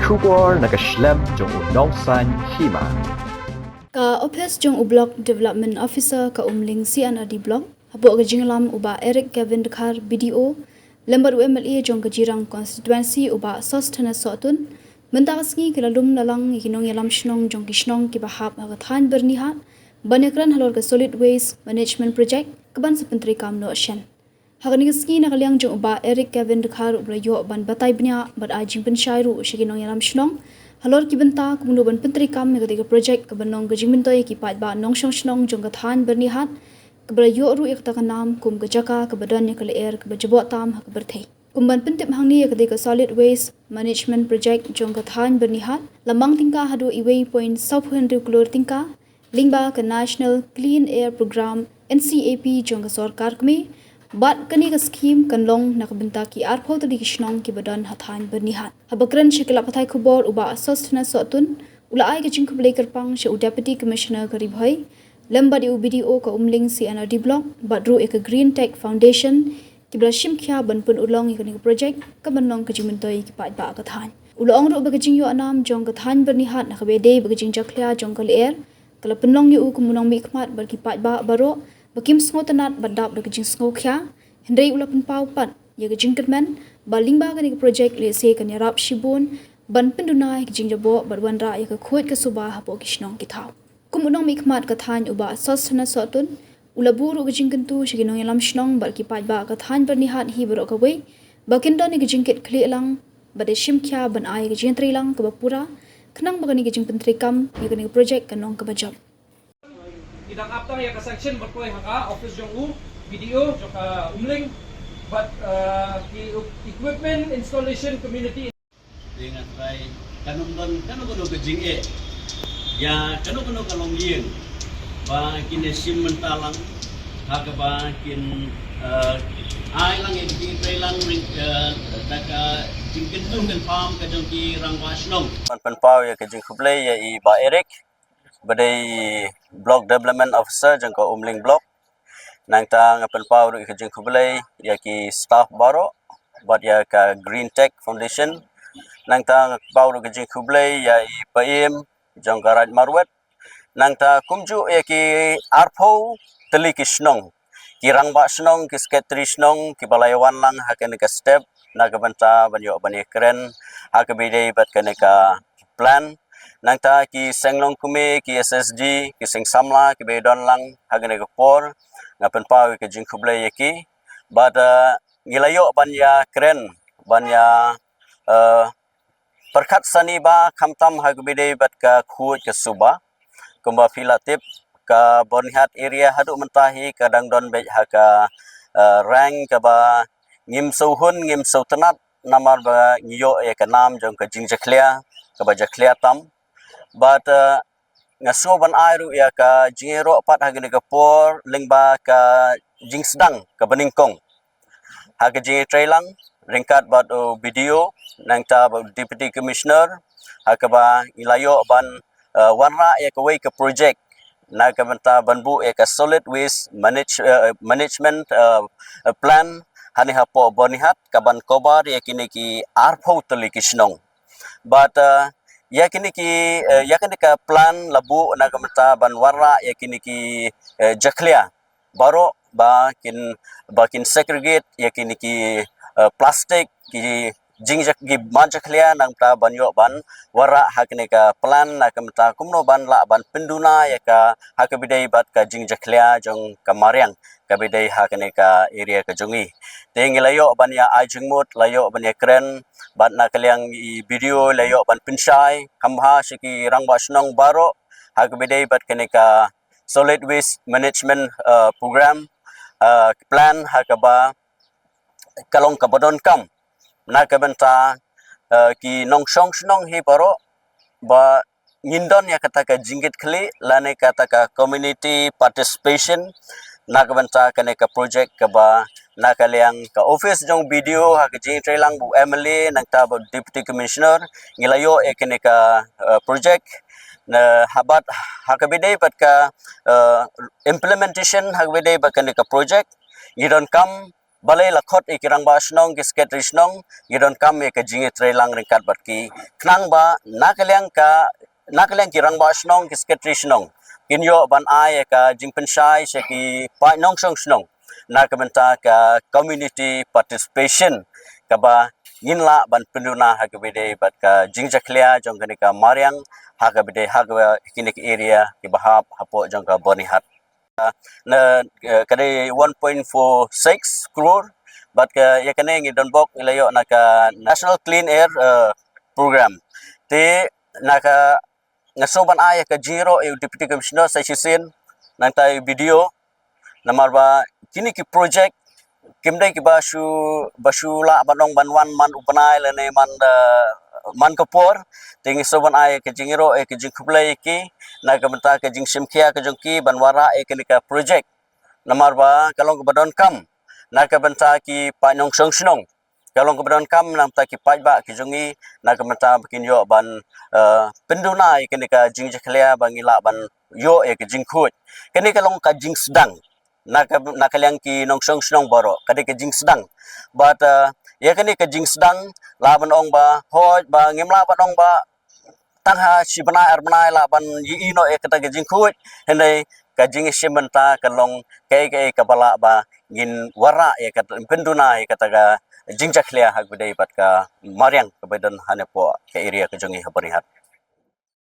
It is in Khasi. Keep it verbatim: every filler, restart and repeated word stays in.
Khubor na ka shlem jong u nongsan hima. Ka office jong u Block Development Officer ka Umling C and R D Block, hapoh ka jinglam u Bah Eric Kevin Dkhar, B D O, lem bad u M L A jong ka Jirang Constituency u Bah Sosthenes Sohtun, mynta ka sngi ki la lum la lang ïa ki nongïalam shnong jong ki shnong kiba hap ha ka thaiñ Byrnihat, ban ïakren halor ka Solid Waste Management Project kaban sa pyntreikam noh shen. Ha kane ka sngi na ka liang jong u Bah Eric Kevin Dkhar u la ïoh ban batai bniah bad ai jingpynshai ruh sha ki nongïalam shnong halor ki bynta kumno ban pyntreikam ïa kata ka project kaban long ka jingmyntoi ïa ki paidbah nongshong shnong jong ka thaiñ Byrnihat, kaba la ïoh ruh ïa kata ka nam kum ka jaka kaba don ïa ka lyer kaba jaboh tam ha ka pyrthei. Kum ban pyntip hangne, ïa kata ka Solid Waste Management Project jong ka thaiñ Byrnihat la mang tyngka haduh uwei point saw phew hynriew klur tyngka lyngba ka National Clean Air Programme, N C A P, jong ka sorkar kmie. Bad kane ka skhim kan long na ka bynta ki arphew tylli ki shnong kiba don ha thaiñ Byrnihat. Haba kren sha ki lad pathai khubor u Bah Sosthenes Sohtun u la ai ka jingkhublei kyrpang sha u Deputy Commissioner ka Ri Bhoi lem bad ïa u B D O ka Umling C and R D Block bad ruh ïa ka Green Tech Foundation kiba la shim khia ban pynurlong ïa kane ka project kaban long ka jingmyntoi ïa ki paidbah ka thaiñ. U la ong ruh ba ka jingïoh nam jong ka thaiñ Byrnihat na kaba ïadei bad ka jingjakhlia jong ka lyer ka la pynlong ïa u kum u nongmihkhmat bad ki paidbah baroh ba kim sngewtynnad bad dap da ka jingsngewkhia. Hynrei u la pynpaw pat ïa ka jingkyrmen ba lyngba kane ka project lehse kan ïarap shibun ban pynduna ïa ka jingjaboh bad wanrah ïa ka khuid ka suba hapoh ki shnong ki thaw. Kum u nongmihkhmat ka thaiñ u Bah Sosthenes Sohtun u la buh ruh ka jingkyntu sha ki nongïalam shnong bad ki paidbah ka thaiñ Byrnihat hi baroh kawei ba kin don ïa ka jingkitkhlieh lang bad ïa shim khia ban ai ïa ka jingtreilang kaba pura khnang ba kane ka jingpyntreikam ïa kane ka project kan long kaba jop. Ki dang ap tang ïa ka sanction ban poi ha ka office jong u B D O jong ka Umling, bad, uh, ki equipment installation committee. Dei nga trai, kan ym don kano kano ka jingeh ïa kano kano ka longïing ba kin ïa shim mynta lang, ha kaba kin, uh, ai lang ïa ka jingtreilang, uh, da ka jingkyntu kynpham ka jong ki rangbah shnong. Ban pynpaw ïa ka jingkhublei ïa i Bah Eric ba dei Block Development Officer jong ka Umling Block. Nangta nga pynpaw ruh ïa ka jingkhublei ïa ki staff baroh bad ïa ka Green Tech Foundation. Nangta nga pynpaw ruh ïa ka jingkhublei ïa i Paiem jong ka Raid Marwet. Nangta kumjuh ïa ki arphew tylli ki shnong, ki rangbah shnong, ki secretary shnong kiba la ïa wan lang ha kane ka step na ka bynta ban ïoh ban ïakren ha kaba ïadei bad kane ka plan. Nangta ki seng longkmie, ki S S G, ki seng samla kiba ïa don lang ha kane ka por, nga pynpaw ïa ka jingkhublei ïa ki. Bad, uh, ngi la ïoh ban ïakren, ban ïa, uh, pyrkhat sani ba khamtam ha kaba ïadei bad ka khuid ka suba. Kumba phi la tip, ka Byrnihat area haduh mynta hi ka dang don beit ha ka, uh, rank kaba ngim sngewhun, ngim sngewtynnad, namar ba ngi ïoh ïa ka nam jong ka jingjakhlia kaba jakhlia tam. Bad, uh, nga sngew ban ai ruh ïa ka jingïaroh pat ha kane ka por lyngba ka jingsdang kaba nyngkong ha ka jingïatreilang ryngkat bad u B D O, nangta bad u Deputy Commissioner, ha kaba ngi la ïoh ban, uh, wanrah ïa kawei ka project na ka bynta ban buh ïa ka solid waste manage-, uh, management, uh, plan hangne hapoh Byrnihat kaban cover ïa kine ki arphew tylli ki shnong. Bad, uh, ïa kine ki, uh, ïa kine ka plan la buh na ka bynta ban wanrah ïa kine ki, uh, jakhlia baroh ba kin, ba kin segregate ïa kine ki, uh, plastic, ki jingjak, ki mad jakhlia, nangta ban ïoh ban wanrah ha kane ka plan na ka bynta kumno ban lah ban pynduna ïa ka ha kaba ïadei bad ka jingjakhlia jong ka mariang kaba ïadei ha kane ka area ka jong ngi. Te ngi la ïoh ban ïa ai jingmut, la ïoh ban ïakren bad na ka liang i B D O la ïoh ban pynshai kham bha sha ki rangbah shnong baroh ha kaba ïadei bad kane ka solid waste management, uh, program, uh, plan ha kaba ka long kaba donkam na ka bynta, uh, ki nongshong shnong hi baroh ba ngin don ïa kata ka jingkitkhlieh lane kata ka community participation na ka bynta kane ka project kaba na ka liang ka office jong B D O ha ka jingïatreilang bad u M L A nangta bad u Deputy Commissioner ngi la ïoh ïa kane ka, uh, project. Na ha bad ha kaba ïadei bad ka, uh, implementation ha kaba ïadei bad kane ka project ngi donkam Balei la khot ïa ki rangbah shnong, ki secretary shnong, ngi donkam ïa ka jingïatreilang ryngkat bad ki. Khnang ba na ka liang ka, na ka liang ki rangbah shnong, ki secretary shnong, kin ïoh ban ai ïa ka jingpynshai sha ki paid nongshong shnong na ka bynta ka community participation, kaba ngin lah ban pynduna ha kaba ïadei bad ka jingjakhlia jong kane ka mariang ha kaba ïadei ha kaba kine ki area kiba hap hapoh jong ka Byrnihat. Na, eh, ka dei one point four six crore, bad ka ïa kane ngi don bok ngi la ïoh na ka National Clean Air, eh, Program. Te na ka, nga sngew ban ai ïa ka jingïaroh ïa u Deputy Commissioner sa shisien, nangta ïa u B D O, namar ba kine ki project kim dei kiba shu, ba shu lah ban ong ban wan man u bnai lane man, eh, man ka por. Te ngi sngew ban ai ïa ka jingïaroh ïa ka jingkhublei ïa ki na ka bynta ka jingshim khia ka jong ki ban wanrah ïa kane ka project. Namar ba ka long kaba donkam na ka bynta ki paid nongshong shnong, ka long kaba donkam na ka bynta ki paidbah ki jong ngi, na ka bynta ba kin ïoh ban, eh, pynduna ïa kane ka jingjakhlia ba ngin lah ban ïoh ïa ka jingkhuid. Kane ka long ka jingsdang na ka, na ka liang ki nongshong shnong baroh, ka dei ka jingsdang. Bad, eh, ïa kane ka jingsdang lah ban ong ba hooid ba ngim lah ban ong ba tang ha shi bnai ar bnai lah ban ïohi noh ïa kata ka jingkhuid, hynrei ka jingïashim bynta ka long kaei kaei kaba lah ba ngin wanrah ïa kata, pynduna ïa kata ka jingjakhlia ha kaba ïadei bad ka mariang kaba don hangne hapoh ka area ka jong ngi ha Byrnihat.